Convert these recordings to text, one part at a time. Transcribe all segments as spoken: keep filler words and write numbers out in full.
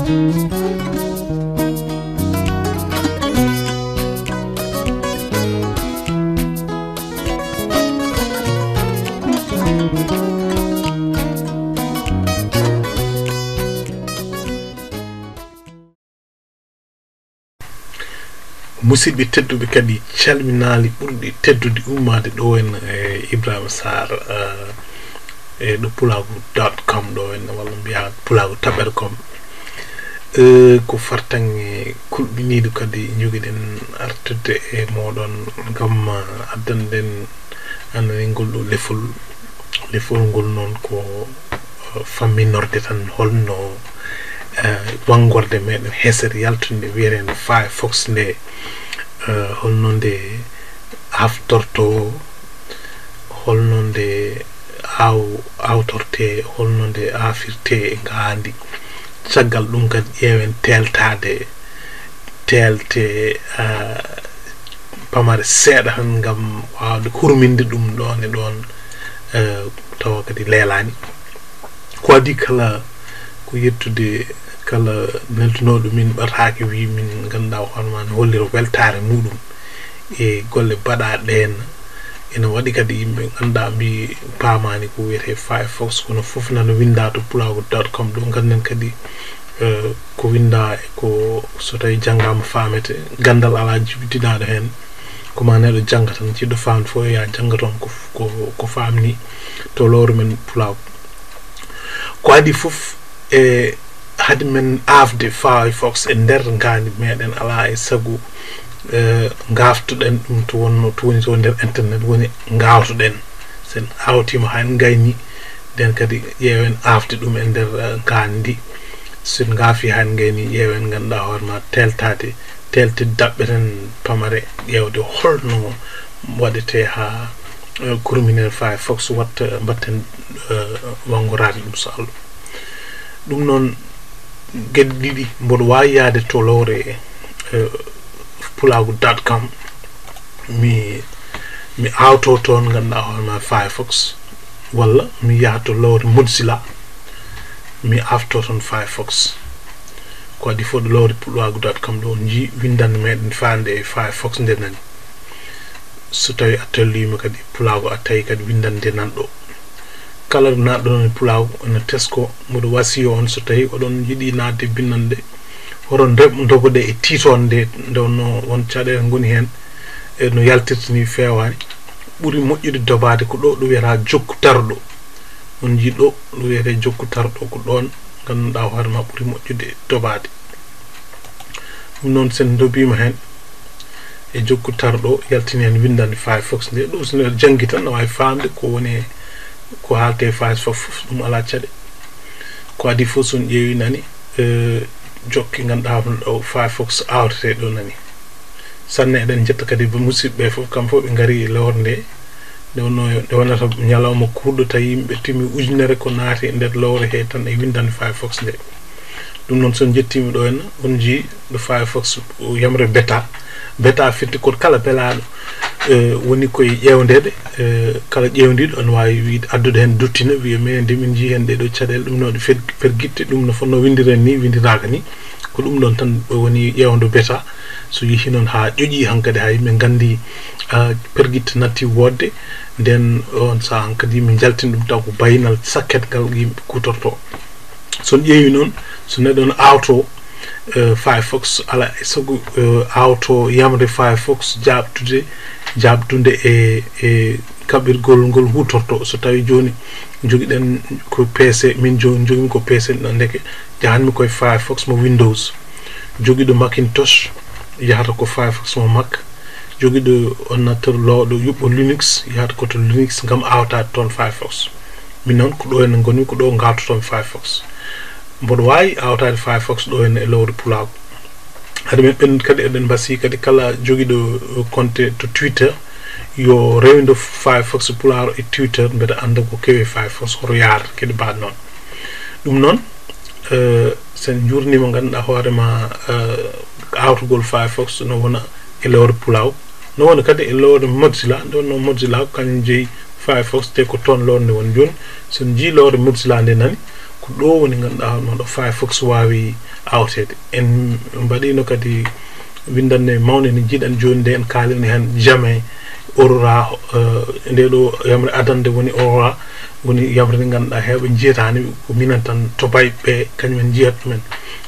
Musidɓe tedduɓe, kadi calminaali ɓurɗi teddude ummaade ɗo en e Ibrahima Sarr, eh, e ɗo pulaagu dot com ɗo en, walla mbiyaa pulaagu taɓere com. Eh, ko fartaŋŋe kulɓiniiɗo kadi njogiɗen artude e mooɗon ngam, eh, addanɗen annaningol ɗo lefol, lefol ngol noon ko, eh, famminorde tan holno, eh, wanngorde meɗen hesere yaltunde wiyeteende Firefox nde, eh, holno nde haftorto, holno nde aw-, awtorte, holno nde aafirte e ngaandi. Caggal ɗum kadi ƴeewen teeltaade, teelte, eh, pamare seeɗa tan ngam waawde hurminde ɗum ɗoon e ɗoon, eh, tawa kadi leelaani. Ko adii kala ko yettude kala neltunooɗo min ɓataake wii min ngannduɗaa hoore maa ne hollira weltaare muuɗum e golle baɗaaɗe ɗeen. Ina waɗi kadi yimɓe ngannduɗaa mbi paamaani ko wiyetee Firefox, kono fof nana winndaa to pulaagu dot com ɗo ngannden kadi, eh, ko winndaa e ko so tawii janngaama faamete, ganndal alaa jibintinaaɗo heen. Ko maa neɗɗo jannga tan, jiɗɗo faamde fof yo yaa jannga toon ko, ko, ko faamni to lowre men pulaagu. Ko adii fof e hade men aafde Firefox e nder ngaandi meɗen, alaa e sago, eh, ngaaftuɗen ɗum to wonno, to woni to nder internet woni ngaawtuɗen. Sen awtiima haa en ngayni, nden kadi ƴeewen aafde ɗum e nder, eh, ngaandi ndi. Sen ngaafi haa en ngayni, ƴeewen ngannduɗaa hoore maa teeltaade, teelte daɓɓe tan pamare ƴeewde holno waɗetee haa, eh, kurminen Firefox watta, mbatten, eh, wanngoraade ɗum so Allah. Ɗum noon, geɗe ɗiɗi, mboɗo waawi yahde to lowre, eh, pulaagu dot com, mi, mi awto toon, ngannduɗaa hoore maa Firefox, walla mi yaha to lowre Mozilla, mi afto toon Firefox. Ko adii fof ɗo lowre pulaagu dot com ɗo, on njii winndannde meɗen faande e Firefox nde nani. So tawii a talliima kadi pulaagu, a tawi kadi winndannde nan ɗo. Kala naatɗo noon e pulaagu ene tesko, mboɗo wasiyo on, so tawii oɗon njiɗi naatde binnannde, hoto nde-, ndogoɗe e tiitoonde nde, nde wonno won caɗeele ngoni heen. E no yaltirta ni feewaani. Ɓuri moƴƴude dobaade ko ɗo, ɗo wiyetaa jokku tarɗo. On njii ɗo, ɗo wiyetee jokku tarɗo, ko ɗoon ngannduɗaa hoore maa ɓuri moƴƴude dobaade. Ɗum noon, sen ndobiima heen e jokku tarɗo, yaltini heen winndannde Firefox nde. Ɗo so neɗɗo janngi tan, no waawi faamde ko woni, ko haaletee Firefox fof, ɗum alaa caɗe. Ko adii fof, so on ƴeewi nani, eh, jokke ngannduɗaa hono ɗo Firefox awretee ɗo nani. Sanne eɗen njetta kadi musidɓe fof, kam fof ɓe ngari e lowre nde. Nde wonno, nde wonata ñalawma kuurɗo, tawi yimɓe timi ujunere ko naati e nder lowre he tan e winndannde Firefox nde. Ɗum noon, so on njettiima ɗo henna, on njii ɗo Firefox yamre beta. Beta firti ko kala belaaɗo, eh, woni koye ƴeewndeede, eh, kala ƴeewndiiɗo ene waawi wiide, addude heen duttina, wiya, "Mais nde min njii heen ɗee ɗoo caɗeele, ɗum no waɗi fer-, pergitte, ɗum no fotnoo winndireede ni, winndiraaka ni." Ko ɗum ɗoon tan woni ƴeewndo beta. So yehii noon haa ƴoƴii hankadi, haa yimɓe nganndi, ah, pergitte natti woodde, nden on sahaa hankadi min njaltina ɗum taw ko bayyinal sakket ngal yimɓe kuutortoo. So on ƴeewi noon, so neɗɗo no awto, eh, Firefox, alaa e sago, eh, awto yamre Firefox jaabtude, jaabtunde e, e kaɓirgol ngol huutorto. So tawii jooni njogiɗen ko P C, min jooni njogimi ko P C, no ndeke jahanmi koye Firefox mo Windows. Jogiiɗo Macintosh yahata ko Firefox mo Mac. Jogiiɗo ordinateur loowɗo yuɓɓo Linux yahata ko to Linux ngam awtaade toon Firefox. Min noon ko ɗo en ngoni, ko ɗo ngawtoton Firefox. Mboɗo waawi awtaade Firefox ɗo en e lowre pulaagu. Hade men ɓen kadi eɗen mbasi kadi kala jogiiɗo, uh, compte to Twitter yo rewindo Firefox pulaar e Twitter, mbete annda ko kewi Firefox, hoto yaar kadi mbaɗ noon. Ɗum noon, uh, sen njuurnima ngannduɗaa hoore ma, uh, awtugol Firefox no wona e lowre pulaagu. No wona kadi e lowre Mozilla, nde wonno Mozilla ko kañum jeyi Firefox, te ko toon lowre nde woni. Jooni, so en njii lowre Mozilla nde nani, Ko ɗo woni ngannduɗaa hono ɗo Firefox waawi awteede. En mbaɗiino kadi winndannde mawnde nde njiɗen jooni nde, en kaalino heen jamais Aurora, eh, nde ɗo yamre adannde woni Aurora, woni yamre nde ngannduɗaa heewɓe njiyataani, ko minen tan tobayɓe ɓe kañum en njiyata ɗumen.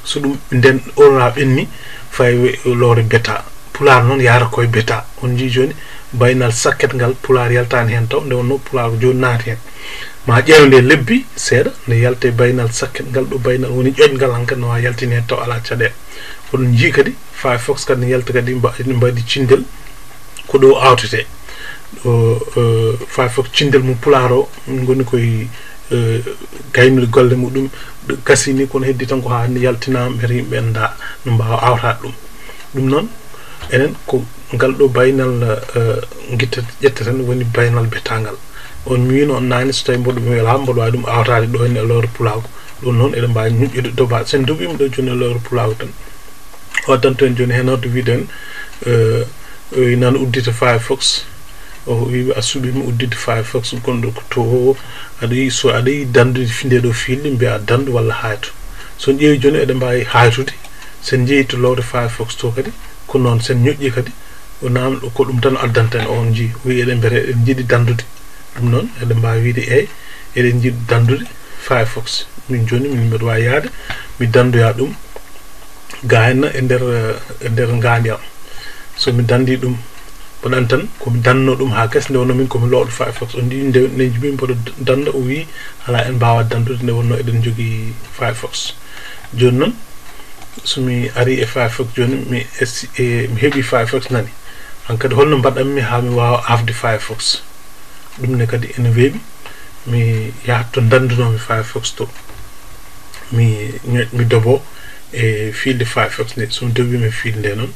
So ɗum nden Aurora ɓenni, fay we-, lowre bêta. Pulaar noon yaara koye bêta. On njii jooni baynal sakket ngal, Pulaar yaltaani heen taw, nde wonnoo Pulaar ko jooni naati heen. Ma ƴeew nde lebbi seeɗa, nde yalta e baynal sakket ngal, ɗo baynal woni ƴoƴngal hankadi no waawi yaltini heen taw alaa caɗeele. Oɗon njii kadi Firefox kadi ne yalta kadi mba-, ne mbaɗi cinndel ko ɗo awtetee. Ɗo, eh, Firefox cinndel mum Pulaar o, min ngoni koye, eh, gaynude golle muɗum, ɗo gasi ni kono heddi tan ko haa nde yaltinaama mbiyata yimɓe ɓe anndaa no mbaawa awtaade ɗum. Ɗum noon, enen ko ngal ɗo baynal, eh, ngitta-, ƴetteten woni baynal bêta ngal. On mi wiino on naane so tawi mboɗo mi welaa, mboɗo waawi ɗum awtaade ɗo henne e lowre pulaagu. Ɗum noon eɗen mbaawi ñoƴƴude dobaade. So en dobiima ɗo jooni e lowre pulaagu tan, o addanto en jooni heen hoto wiide en, eh, eh, nan uddita Firefox. O wiiɓe a suɓiima udditde Firefox gonɗo ko to, aɗa yiɗi, so aɗa yiɗi danndude fi-, nde ɗo fiilde, mbiya a danndu walla hayto. So on ƴeewi jooni eɗen mbaawi haytude. So en njehi to lowre Firefox to kadi, ko noon, so en ñoƴƴi kadi, o naamɗo ko ɗum tan addanta en, on njii, o wiyi eɗen mbiyata eɗen njiɗi danndude. Ɗum noon, eɗen mbaawi wiide eey, eɗen njiɗi danndude Firefox. Min jooni, min mbeɗa waawi yahde, mi danndoya ɗum, ga henna e nder, e nder ngaandi am. So mi danndii ɗum, mboɗo anndi tan ko mi danndunoo ɗum haa gasi, nde wonnoo min ko mi lowɗo Firefox. On njii nde, nde njiɗmi mboɗo dannda, o wiyi alaa, en mbaawaa danndude, nde wonnoo eɗen njogii Firefox. Jooni noon, so mi arii e Firefox jooni, mi esi-, e, mi heɓii Firefox nani. Hankadi holno mbaɗanmi haa mi waawa aafde Firefox? Ɗum ne kadi ene weeɓi. Mi yahat to danndunoomi Firefox to. Mi ñoƴ-, mi dobo e fiilde Firefox nde. So mi dobiima e fiilde nde noon,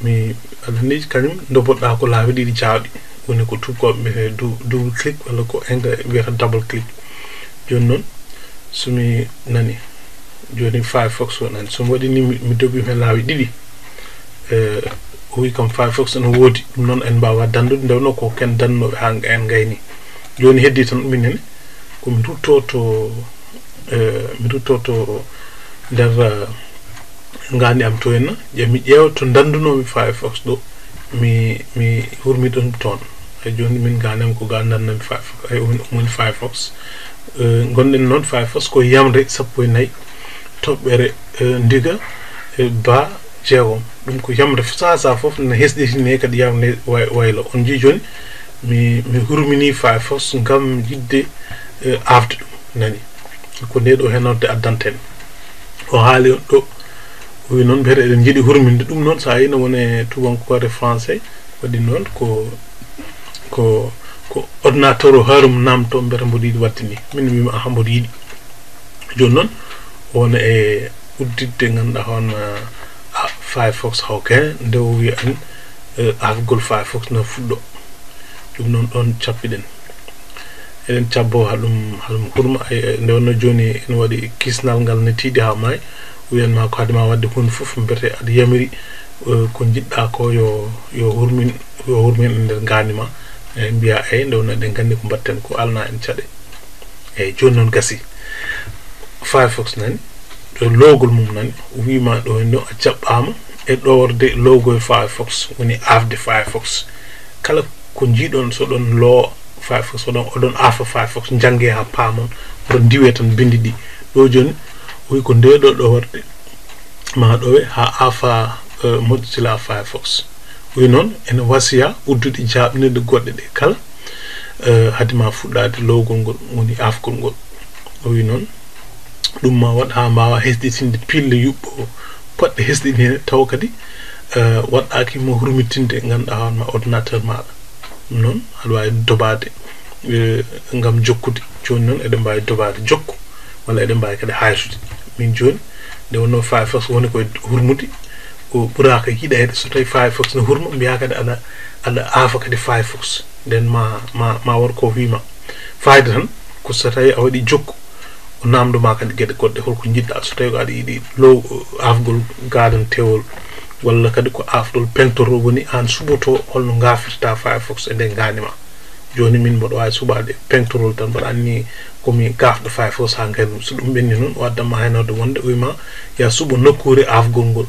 mi, aɗa anndi kañum ndoboɗaa ko laabi ɗiɗi jaawɗi. Woni ko tuubakooɓe mbiyata dou-, double click walla ko anglais mbiyata double click. Jooni noon, so mi nani, jooni Firefox o nani. So mi waɗi ni, mi, mi dobiima heen laabi ɗiɗi. Eh, o wiyi kam Firefox ene woodi, ɗum noon en mbaawaa danndude, nde wonnoo ko ken danndunooɓe haa en ngayni. Jooni heddii tan minen ko mi rutto to, eh, mi rutto to nder, eh, ngaandi am to henna, ƴe-, mi ƴeewa to danndunoomi Firefox ɗo, mi, mi hurmi ɗum toon. Hay jooni min ngaandi am ko ga danndami Firefox, hay o woni, o woni Firefox. Eh, ngonɗen noon Firefox ko yamre sappo e nayi, toɓɓere, eh, ndiga, eh, ba jeegom. Ɗum ko yamre f-, saha saha fof ne hesɗitine kadi yamre way-, waylo. On njii jooni mi, mi hurminii Firefox ngam yiɗde, eh, aafde ɗum. Nani? Ko nde ɗo henorde addanta en. O haali on ɗo, o wi noon mbiyata eɗen njiɗi hurminde ɗum noon, so a yino woni e tubankoore français, waɗi noon ko, ko, ko ordinateur o haarum naamto mbiyata mboɗo yiɗi waɗde ni. Min mi wiima aha mboɗo yiɗi. Jooni noon, wona e udditde ngannduɗaa hono, ah, Firefox hawke, nde o wiya en, eh, aafgol Firefox na fuɗɗo. Ɗum noon ɗoon cappiɗen. Eɗen cabbo haɗum, haɗum hurma. Ay, ay, nde wonno jooni ene waɗi kisnal ngal ne tiiɗi haa maayi. Wiyan ma ko haade ma waɗde huunde fof, mbete aɗa yamiri, eh, ko njiɗɗaa ko yo, yo hurmin, yo hurmin e nder ngaandi ma. Eh, mbiya, "Eey, nde wonno eɗen nganndi ko mbaɗten ko alna en caɗe." Eey, jooni noon gasi. Firefox nani, ɗo lowgol mum nani, o wiima ɗo henno a jaɓɓaama e ɗoworde lowgol Firefox, woni aafde Firefox. Kala ko njiiɗon so ɗon loo Firefox, oɗon, oɗon aafa Firefox, njannge haa paamon, oɗon ndiwe tan binndi ɗi. Ɗo jooni, o wi ko nde ɗo ɗoworde, ma ɗowe haa aafa, eh, Mozilla Firefox. O wi noon, ene wasiya uddude jaaɓnirɗe goɗɗe ɗe kala, eh, hade ma fuɗɗaade lowgol ngol, woni aafgol ngol. O wi noon, ɗum ma waɗ haa mbaawa hesɗitinde piille yuɓɓo poɗɗe hesɗitinde, tawa kadi, eh, waɗɗaaki mo hurmitinde, ngannduɗaa hoore ma ordinateur maaɗa. Ɗum noon, aɗa waawi dobaade, eh, ngam jokkude. Jooni noon, eɗen mbaawi dobaade jokku, walla eɗen mbaawi kadi haytude. Min jooni, nde wonnoo Firefox woni koye hurmude, o ɓuraaka yiɗeede. So tawii Firefox ne hurma, mbiyaa kadi aɗa, aɗa aafa kadi Firefox. Nden ma, ma, ma wor ko wiima. Fayda tan, ko so tawii a waɗi jokku, o naamndo ma kadi geɗe goɗɗe, holko njiɗɗaa. So tawii ko aɗa yiɗi low, aafgol gaadantewol, walla kadi ko aafgol peŋtorol, woni aan suɓoto holno ngaafirta Firefox e nden ngaandi ma. Jooni min mboɗo waawi suɓaade peŋtorol tan, mboɗo anndi Ko mi gafɗo Firefox haa ngaynu. So ɗum ɓenni noon, o addan ma henorde wonde o wiima ya suɓo nokkuure aafgol ngol.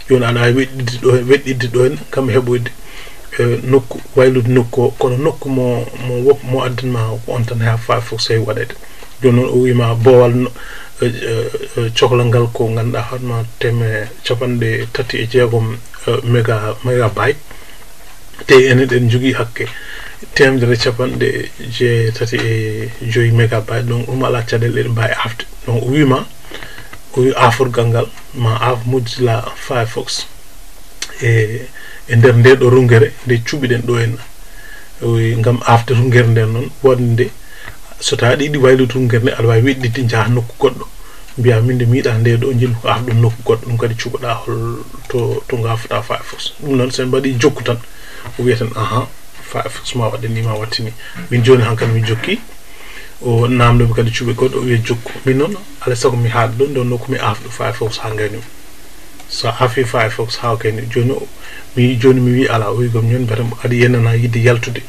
Jooni aɗa waawi weɗɗidde ɗo, weɗɗidde ɗo en kam heɓoyde eh, nokku, waylude nokku o, kono nokku mo, mo wop-, mo addan ma ko on tan haa Firefox heewi waɗeede. Jooni noon o wiima boowal no, eh, eh, eh, coklal ngal ko ngannduɗaa hoore ma teme capanɗe tati e jeegom, eh, mega-, megabyte. Te enen eɗen njogii hakke teemedere capanɗe jeetati e joyi megabyte, donc ɗum alaa caɗeele, eɗen mbaawi aafde. Donc o wiima, o wi aaforgal ngal ma aaf Mozilla Firefox e, e nder nde ɗo runngere nde cuɓiɗen ɗo en. O wi ngam aafde runngere nden noon, wonde so tawii aɗa yiɗi waylude runngere nde, aɗa waawi weɗɗitde njaha nokku goɗɗo. Mbiya min de mi yiɗaa nde ɗo, njiɗmi ko aafɗon nokku goɗɗo, ɗum kadi cuɓoɗaa hol to, to ngaafata Firefox. Ɗum noon so en mbaɗi jokku tan, o wiyeten, ahan, Firefox ma waɗe ni, ma watte ni. Min jooni hankadi mi jokki, o namndoo mi kadi cuɓe goɗɗo, o wiya jokku. Min noon, alaa e sago mi haada ɗo, nde wonnoo ko mi aafɗo Firefox haa ngaynu. So a aafi Firefox haa o kayni, jooni o, mi, jooni mi wi alaa, o wi kam, jooni mbiyata mbo aɗa yenana yiɗde yaltude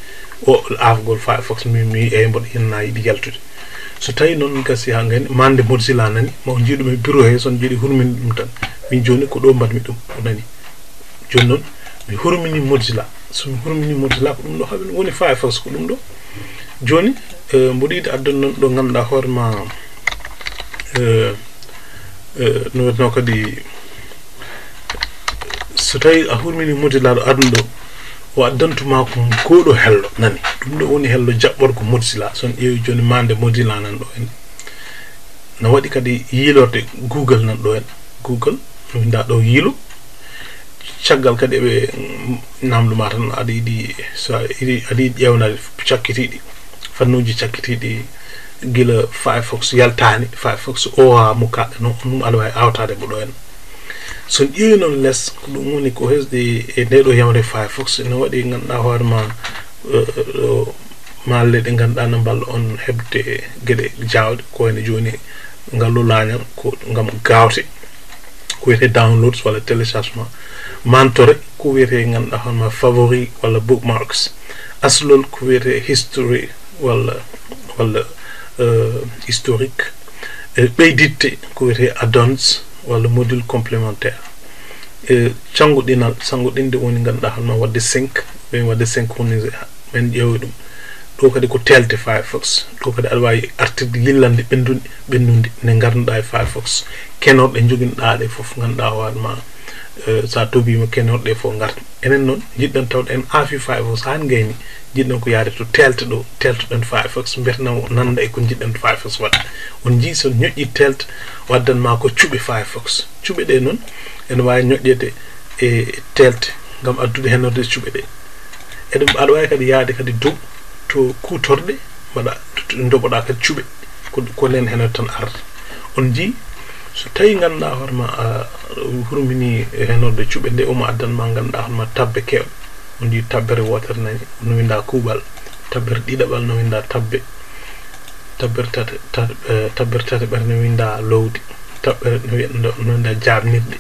o aafgol Firefox, mi, mi wi eey mboɗo yenana yiɗde yaltude. So tawii noon gasi haa ngayni, mande Mozilla nani, ma o njii ɗum e bureau he, so on njiɗi hurminde ɗum tan. Min jooni ko ɗo mbaɗmi ɗum, o nani. Jooni noon, mi hurmini Mozilla. So mi hurmini Mozilla, ko ɗum ɗo haɓen woni Firefox, ko ɗum ɗo. Jooni, eh, mboɗo yiɗi addan noon ɗo ngannduɗaa hoore ma, eh, eh, no wiyetnoo kadi, so tawii a hurmini Mozilla ɗo aduna ɗo, o addantu ma ko gooɗo hello, nani. Ɗum ɗo woni hello jaɓɓorgo Mozilla. So on ƴeewi jooni mande Mozilla nan ɗo en. No waɗi kadi yiilorde Google nan ɗo en. Google, winda ɗo yiilo. Caggal kadi eɓe, mm, namndo ma tan aɗa yiɗi, so a yiɗi, aɗa yiɗi ƴeewnaade cakkitiiɗi, fannuuji cakkitiiɗi gila Firefox yaltaani, Firefox o haa mo kaɗɗa noon, ɗum aɗa waawi aawtaade mo ɗo en. So on ƴeewi noon les, ko ɗum woni ko hesɗi e nde ɗo yamre Firefox, ene waɗi ngannduɗaa hoore ma, eh, ɗo maalle ɗe ngannduɗaa no mballa on heɓde geɗe jaawɗe, ko wayno jooni ngallu laañal ko ngam gaawte, ko wiyetee downloads walla téléchargement, mantore ko wiyetee ngannduɗaa hoore ma favori walla bookmarks, aslol ko wiyetee history walla, walla, eh, historique, e ɓeyditte ko wiyetee add-ons walla module complémentaire. E canngoɗinal, canngoɗinde woni ngannduɗaa hoore ma waɗde sync, ɓe waɗde synchronisé, men ƴeewa ɗum. Ɗo kadi ko teelte Firefox. Ɗo kadi aɗa waawi artirde yillannde ɓenndude, ɓennunde nde ngarduɗaa e Firefox. Kenorɗe njoginɗaa ɗe fof ngannduɗaa hoore ma, eh, so a tobiima kenorɗe fof ngarta. Enen noon njiɗɗen tawde en aafi Firefox haa ngayni, njiɗɗen ko yaade to teelte ɗo, teeltoɗen Firefox, mbiyeten o nanda e ko njiɗɗen Firefox waɗa. On njii so on ñoƴƴi teelte, o addan ma ko cuɓe Firefox. Cuɓe ɗe noon ene waawi ñoƴƴeede e teelte ngam addude henorde cuɓe ɗe. Eɗum, aɗa waawi kadi yaade kadi dow to kuutorɗe, mbaɗa, ndoɓoɗaa kadi cuɓe, ko, ko nden henorde tan arata. On njii, so tawii ngannduɗaa hoore ma a hurmini e henorde cuɓe nde, omo addan ma ngannduɗaa hoore ma tabbe keewɗe. On njii tabbere wootere nani, no winnda kuuɓal, tabbere ɗiɗaɓal no winnda tabbe, tabbere tate-, ta-, eh, tabbere tataɓere no winnda loowdi, tabbere no wiya-, no, no winnda jaaɓnirɗe.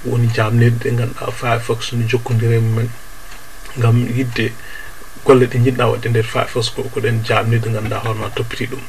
Woni jaaɓnirɗe ɗe ngannduɗaa Firefox no jokkondiri e mumen ngam yiɗde golle ɗe njiɗɗaa waɗde nder Firefox, ko, ko ɗen jaaɓnirɗe ngannduɗaa hoore ma toppiti ɗum.